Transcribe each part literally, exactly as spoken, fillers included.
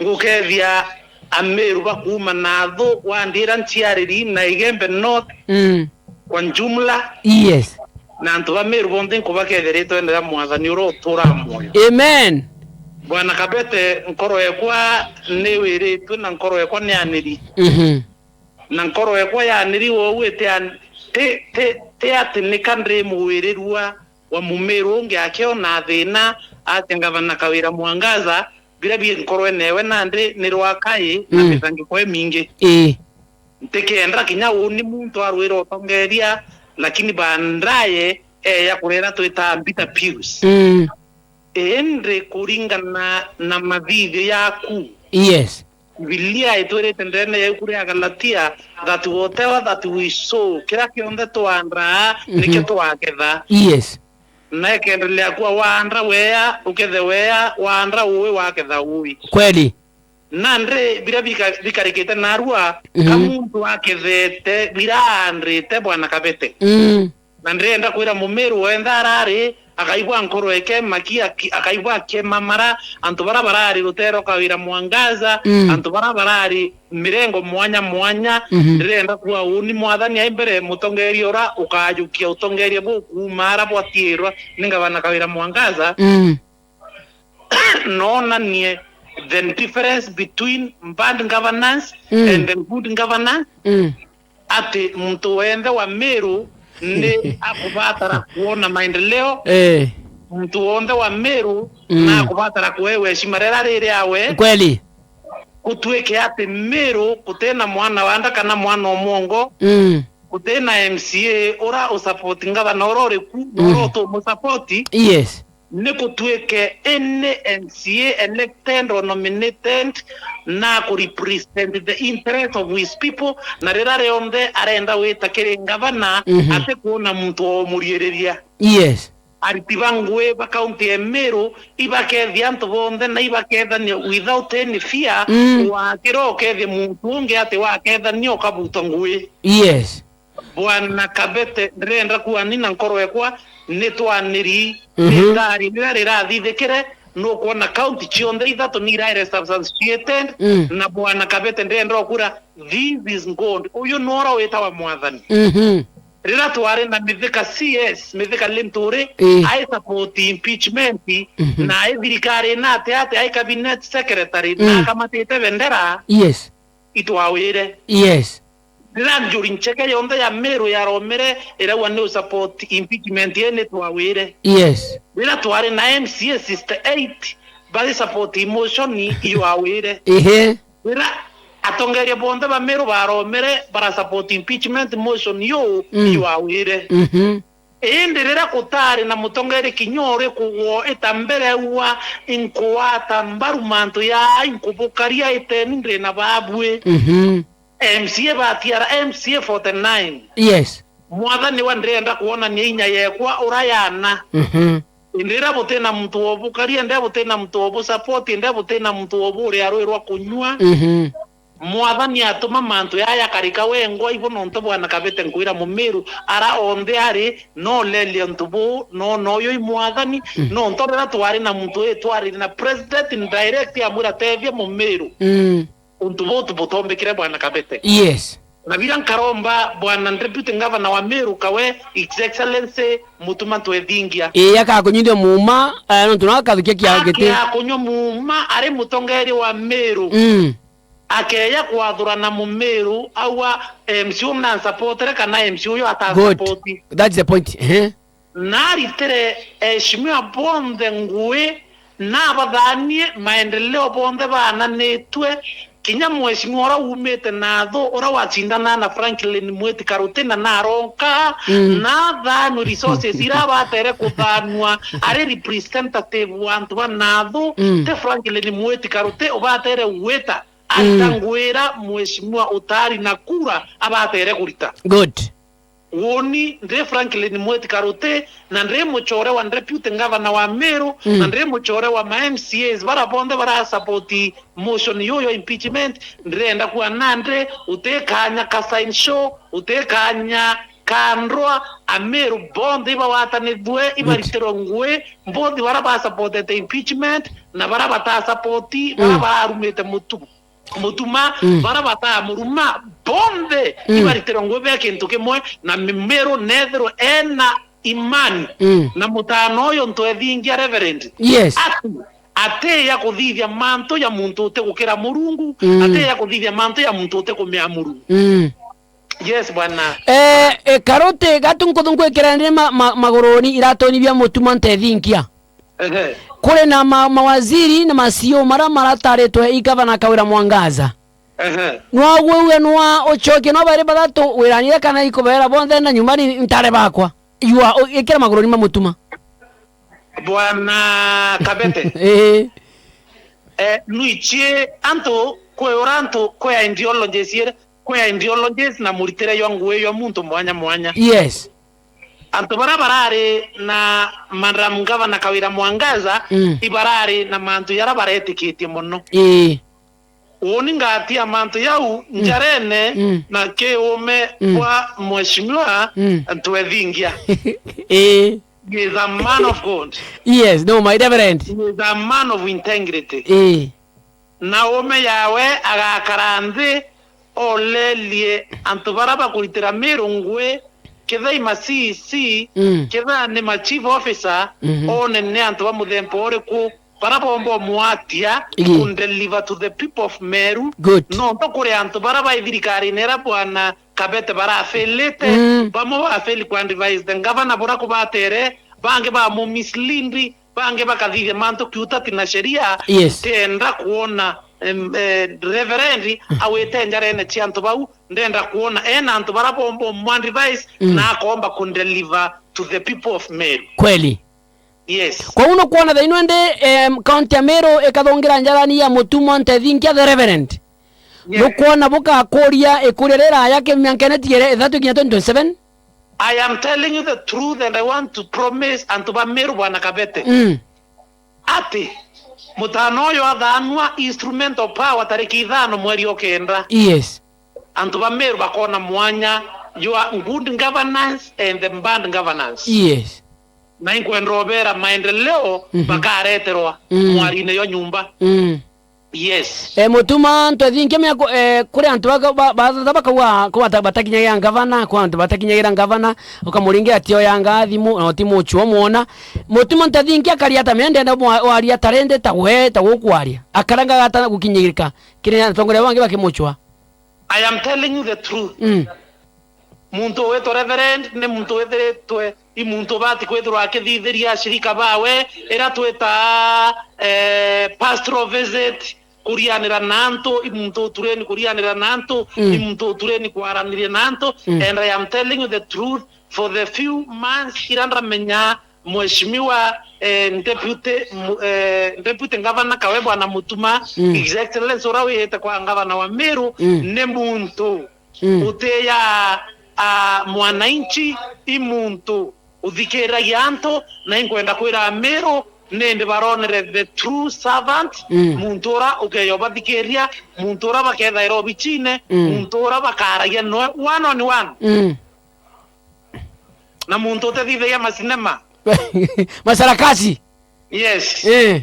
Ngukethia Ameru ba kuuma Nathu, Wandira, Nchiariri na Igembe North Mm. kwa jumla, Yes. na antu ba Meru bonthe nkubakethia ritwene ria Mwathani uria uturaa mwoyo. Amen. Bwana Kabete, nkoro ekwa ni wiritue na nkoro ekwa ni aniri. Mhm. Na nkoro ekwa yaniri wou iti an-, ti, ti, ti ati nika ndi mwirirua wa Mumiru ungi akiona thina, atia ngavana Kawira Mwangaza, biria bi nkorwene ewe nandi ni rwa kai na Mm. mithangiko imingi. Ii. Ntikenda kinya uni muntu arwira utongeria, lakini bandaye eya kurera twitaa bitter pills. Mm. Indi kuringana na mathithio yaku, Yes. Bibilia itwirite ndene ya ibuku ria Galatia that whatever that we sow, kiria kionthe twandaa, Mhm. nikio twaketha. Yes. Na ikendelea kuwa, waanda wea, ukethe wea, waanda ui, waketha ui. Kweli. Nandi biria bika-, bikarikite narua, Mhm. ka muntu akethete biria aandite, Bwana Kabete. Mm. Na ndirenda kwira Mumiru wenthe arari, akaigua nkoro ekemaki, aki-, akaigua akemamara, antu bara barari ruteere rwa Kawira Mwangaza, Mm. antu bara barari mirengo mwanya mwanya, Mhm. ndirenda kuwa uni Mwathani ai mbere, mutongeria ura ukajukia utongeria buu kuuma ara bwatiirwa ni ngavana Kawira Mwangaza, Mm. noonanie the difference between bad governance Mm. and the good governance, Mm. ati muntu wenthe wa Meru ni akubatara kuona maendeleo, Eh. muntu wonthe wa Meru Mm. na akubatara kuewa heshima rira riri awe. Kweli. Gutuike ati Meru gutina mwana wa nda kana mwana o mwongo, Mm. gutina M C A ura usupport ngavana ura uri ku, na ura Mm. utumusupport. Yes. Ni gutuike any M C A elected or nominated na ku represent the interest of his people, na rira rionthe arenda wita kiri ngavana, Mhm. atikuona muntu wa umuriiriria. Yes. Ariti ba ngui ba kaunti ya Meru ibakethia antu bonthe na ibakethania without any fear, Mm. wakira ukethia muntu ungi ati wakethania ukabuta ngui. Yes. Bwana Kabete, ndirenda kuani na nkoro ekwa ni twaniri, Mhm. ni tari riria rirathithikire, nukwona kaunti cionthe ithatu ni iraire substantiated, Mm. na Bwana Kabete, ndirenda ukura, this is God. Uyu nora witawa Mwathani. Mhm. Riria twari na Mithika C S, Mithika Linturi, Ii. ai support impeachment, Mhm. na ai thirikari na ati ati ai cabinet secretary, Mm. na akamatite bendera, Yes. itwawire. Yes. Riria Njuri Ncheke yonthe ya Meru yaromere, irauga ni usupport impeachment, ye ni twawire. Yes. Riria twari na M C A sixty-eight bari support motion, iwawire. Ehe. Riria atongeria bonthe ba Meru baromere bara support impeachment motion, yu Mm. iwawire. Mhm. Indi riria gutari na mutongeria kinya uriku wo ita mbere aua, inkuata mbaru mantu ya inkubukaria iteni ndina babui. Mhm. M C A batiara M C A forty-nine. Yes. Mwathani wa ndirenda kwonania inya yekwa ura yana. Mhm. Indi riria butina muntu wobukaria, indi butina muntu wobusupport, indi butina muntu woburia rwi rwa kunyua. Mhm. Mwathani atuma mantu yaya jakarika wengwa ibo nontu Bwana Kabete nkwira Mumiru ara onthe ari, no lelia untu buu, no, no uyu i Mwathani, Mm. nontu riria twari na muntu ii twari na president direct amwira tethia Mumiru. Mm. Untu buu tubutombekire Bwana Kabete. Yes. Na biria nkaromba Bwana Deputy Governor wa Meru kawe, His Excellency Mutuma Ntwethingia. Ii, akakunyithia muuma, eh, nontu no akathukia kiao giti. Akia kunywa muuma ari mutongeria wa Meru. Mm. Akeeja kwathurana Mumiru, aua M C A uyu na nsupportere kana M C A uyu Good. atansupporti. That's the point. Ehe. Na aritire eheshimiwa bonthe ngui, na abathanie maendeleo bonthe baananitue, kinya mheshimiwa uria uumite Nathu, uria wacindana na Franklin Mwiti Karuti na naronka, Mm. na athanwe resources iria abatere kuthanwa, ari representative wa antu ba Nathu, Mm. ti Franklin Mwiti Karuti ubatere gwita. Arita Mm. ngwira mheshimiwa utari na kura abatere kurita. Good. Uuni ndi Franklin Mweti Karuti, na ndi mucore wa deputy governor wa Meru, Mm. na ndi mucore wa ma M C As bara bonthe bara support motion yuyu ya impeachment. Ndirenda kuga nandi uti kanya ka sign show, uti kanya ka ndrwa, Ameru bonthe ibawatanithue, ibaritirwe ngui, mbothi bara ba supportete impeachment, na bara bata support, bara Mm. bararumite mutu-, mutuma, Mm. bara bata muruma, bonthe Mm. ibaritire ngugi bea kintu kimwe, na Miru nethirwe ena imani Mm. na mutano uyu Ntwethingia Reverend. Yes. Ati, atiya kuthithia mantu ya muntu uti gukira Murungu, Mm. atiya kuthithia mantu ya muntu uti kumia Murungu. Mm. Yes, bwana. Eh, eh, Karuti, gatu nkuthu nkwikira ndi ma-, ma-, maguruni iratuni bia mutuma Ntwethingia. Ehe. Kuri na ma-, mawaziri na ma C E O mara marataritwe i gavana Kawira Mwangaza. Ehe. Nwa gwe uge nwa ucokie nwa bari bathatu wiranire kana ikubera bonthe na nyuma ni ntare bakwa. Yua, u-, ikira maguruni ma mutuma. Bwana Kabete. Eh. Eh, nwichie antu, kwi ura antu, kwi ideologies iri, kwi ideologies na muritire jwa ngugi jwa muntu mwanya mwanya. Yes. Antu bara barari na Madam Governor Kawira Mwangaza, Mm. ibarari na mantu jara baretikitie mono. Ii. Uuni ngatia mantu jau Mm. njarene Mm. na kiume Mm. bwa Mheshimiwa Mm. Ntwethingia. Ii. He is a man of God. Yes, no, my reverend. He is a man of integrity. Ii. Na ume yawe agakara nthi, olelie antu bara bakuritira Miru ngugi, ketha i ma C E C, Mm. ketha ni ma chief officer, Mhm. one ni antu ba muthemba uriku, bara bomba umwatia Ii. ku deliver to the people of Meru. Good. Nontu kuri antu bara bai thirikarine ira bwana Kabete barafilite, Mm. bamwe bafili ku advise the governor bura kubatere, bangi bamu mislead, bangi bakathithia mantu kiutati na sheria. Yes. Ntenda kuona, em, eh, Reverend awite njarene cia antu bau, ndenda kuona ena antu bara bomba umu advise Mm. na akomba ku deliver to the people of Meru. Kweli. Yes. Kwou nukwona thaino indi, em, county ya Meru ikathungira njarani ya Mutuma Ntwethingia the Reverend? Yes. Nukwona bukakuria ikuria riraya ki miankene tigere ithatu kinya twenty twenty-seven? I am telling you the truth and I want to promise antu ba Meru, bwana Kabete, Mm. ati mutano uyu athanwa instrument of power tariki ithano mweri o kenda. Yes. Antu ba Meru bakona mwanya jwa good governance and the bad governance. Yes. Na inkwenda ubera maendeleo Mhm. bakareterwa Mm. mwarine yo nyumba. Mm. Yes. Eh, Mutuma Ntwethingia mia ku-, eh, kuri antu baka-, ba-, ba-, ba-, bakauga ku bata-, batakinyagira ngavana, ku antu batakinyagira ngavana, ukamuringira atioyanga thimu, na utimuchwa mwona. Mutuma Ntwethingia akaria ata? Mia ndenda mwa-, waria ta rende ta we, ta gukwaria. Akarangaga ata gukinyirika kiri atongoria bangi bakimuchwa? I am telling you the truth. Mm. Muntu witwa Reverend ni muntu withiritwe, i muntu ubati kwithirwa akithithiria ashirika bawe, ira twita, eh, pastoral visit, kurianira na antu, i muntu utureni kurianira na antu, Mm. i muntu utureni kwaraniria na antu. Mm. And I am telling you the truth, for the few months ira ndamenya Mheshimiwa, eh, Deputy, mu-, eh, Deputy Governor Kawe Bwana Mutuma, Mm. His Excellency ura wiyite kwa Governor wa Meru, Mm. ni muntu Mm. utiya, ah, mwananchi, i muntu uthikiragia antu, na inkwenda kwira Meru, nindi baronere the true servant, Mm. muntu ura ukeya ubathikiria, muntu ura bakethaira obichine, Mm. muntu ura bakaragia noe one on one. Mm. Na muntu utethithagia masinema. Masarakasi. Yes. Eh.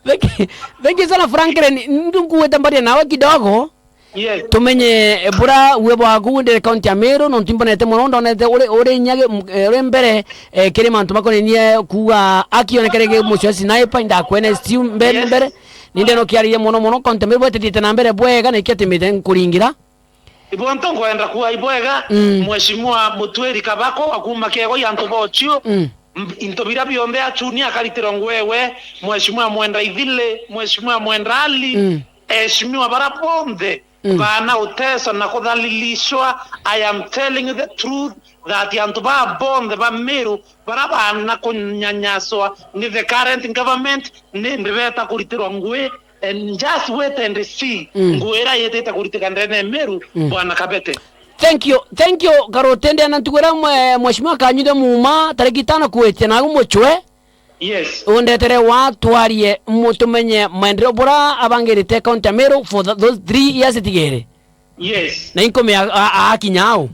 Thank you, thank you sana Franklin. Ndu nkuwete mbaria nawe kidogo. Yes. Tumenye, eh, bura uwe bwaku ndire county ya Meru, nontu imbonete mono, ndonete uri, uri nyage, m-, eh, uri mbere, eh, kiri mantu makonenie kuuga akionekere ki mucio sniper, indakwene stiu mbere Yes. mbere. Ninde no kiaririe mono mono, county ya Meru bwetithite na mbere bwega, na ikiatimite nkuringira. Ibonto nkwenda kuwa ibwega, Mm. Mheshimiwa Mutwiri Kabako wa kuuma Kiego ya antu bochio. Mm. M-, into bira bionthe achuni akaritirwa ngwewe, Mheshimiwa Mwenda Ithili, Mheshimiwa Mwenda Ali, Mm. Eshimiwa bara bonthe, Mm. baana uteswa na kuthalilishwa. I am telling you the truth that antu ba bonthe ba Meru bara baana kunyanyaswa ni the current government, ni ndibeta kuritirwa ngui. And just wait and see. Mm. Nguira yitite kuritika ndene ya Meru, Mm. Bwana Kabete. Thank you. Thank you, Karutende. Na ntuku iria mwe-, Mheshimiwa Kanyuthe Muma, tariki itano kwitia, nagu muchwe. Yes. Undetere wa twarie, mu-, tumenye maendeleo bura abangirite county ya Meru for th-, those three years itigere. Yes. Na inkumi a-, a-, akinya au.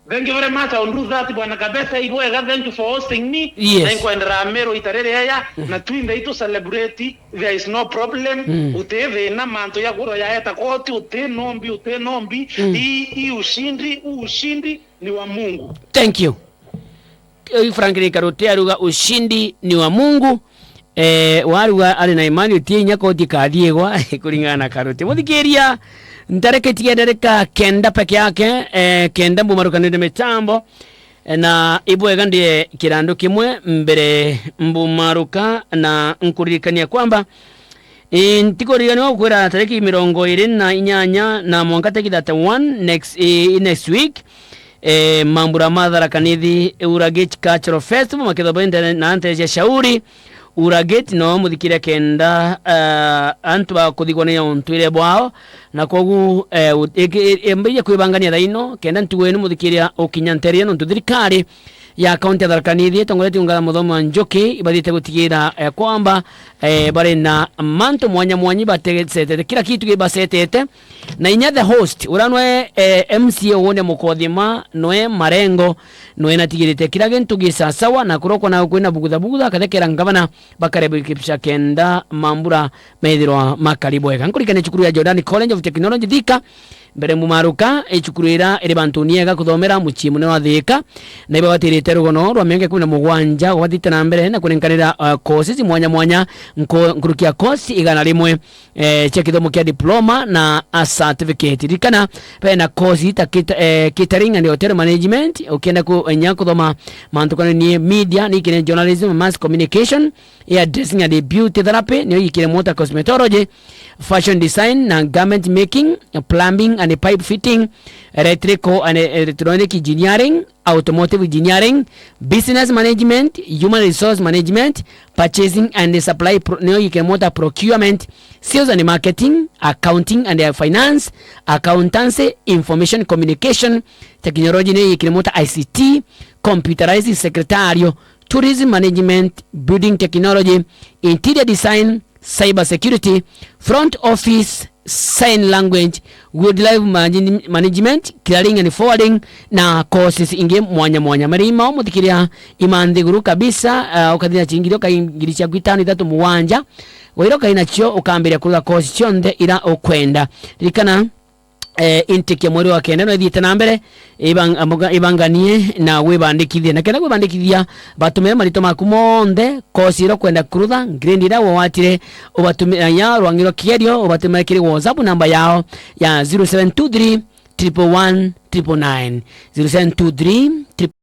Thank you very much. I'll do that, Bwana Kabesa. Ibwega, thank you for hosting me. Yes. Na nkwendera Meru ita riria ya, na twinthe itu celebrate. There is no problem. Mm. Uti thina, mantu ya kuro yaeta koti, uti nombi, uti nombi. Mm. Hii, hii ushindi, huu ushindi ni wa Mungu. Thank you. Uyu Franklin Karuti aruga ushindi ni wa Mungu. Eh, waruga ari na imani uti inya koti kathiigwa kuringana na Karuti. Muthikiria, ntareketie ndarika kenda peke yake, eh, kenda mbumarukanire mitambo. Na ibwega ndie kirandu kimwe mbere mbumaruka na nkuririkania kwamba, i, ntikuririkania gukwira tariki mirongo iri na inyanya na mwanka tariki thirty-one next, i, next week. E, mambura ma Tharaka Nithi Uragate Cultural Festival makithobente na ntecia Shauri. Uragate no muthikiria kenda, eh, antu bakuthigwa ni untwire bwao, na kwogu, eh, u-, iki-, i-, imbiria kwibangania thaino, kenda ntugo ino muthikiria ukinya nteria, nontu thirikari ya kaunti ya Tharaka Nithi itongoretio ngatha Muthomi wa Njuki ibathite gutigira, eh, kwamba, eh, bari na mantu mwanya mwanya ibategetete, kila kitu gibasetete, na inya the host, uria nwe, eh, M C A uune Mukothima, nwe marengo, nwe natigirite kila gintu gi sasawa, na kurokwa na kwina bugutha bugutha, akathekera ngavana, bakarebikibisha kenda mambura methirwa makari bwega. Nkurikania cukuru ya Jordan College of Technology Thika, mbere mumaruka, icukuru ira iri bantuni ega kuthomera mucii munene wa Thika, na ibabatirite rugono rwa miaka ikumi na mugwanja gwathite na mbere na kunenkanira, uh, courses mwanya mwanya, nko-, nkuruki ya course igana rimwe, eh, cia kithomo kia diploma na a certificate. Ririkana, bena course ta cate-, eh, catering and hotel management, ukienda ku-, enya kuthoma mantu konenie media, ni kine journalism, mass communication, hairdressing and beauty therapy, niyo ikire mota cosmetology, fashion design na garment making, plumbing and pipe fitting, electrical and electronic engineering, automotive engineering, business management, human resource management, purchasing and supply pro-, niyo yikire mota procurement, sales and marketing, accounting and finance, accountancy, information communication, technology niyo yikire mota I C T, computerized secretarial, tourism management, building technology, interior design, cyber security, front office, sign language, wildlife manage-, management, clearing and forwarding, na courses ingi mwanya mwanya. Marei mao muthikiria imanthi guru kabisa, uh, ukathina chingiri ukaingiri ciaku itano, ithatu, mugwanja. Waira ukai nacio ukambiria kuruga course cionthe ira ukwenda. Ririkana, eh, intake ya mweri wa kenda no ithiite na mbere, ibang-, amuga-, ibanganie na wibandikithie. Na kenda kwibandikithia, batumire marito maku monthe, course ira ukwenda kurutha, grade ira wawatire, ubatumire ya rwangi rwa kigerio, ubatumire kiri WhatsApp namba yao ya zero seven two three triple one triple nine, zero seven two three triple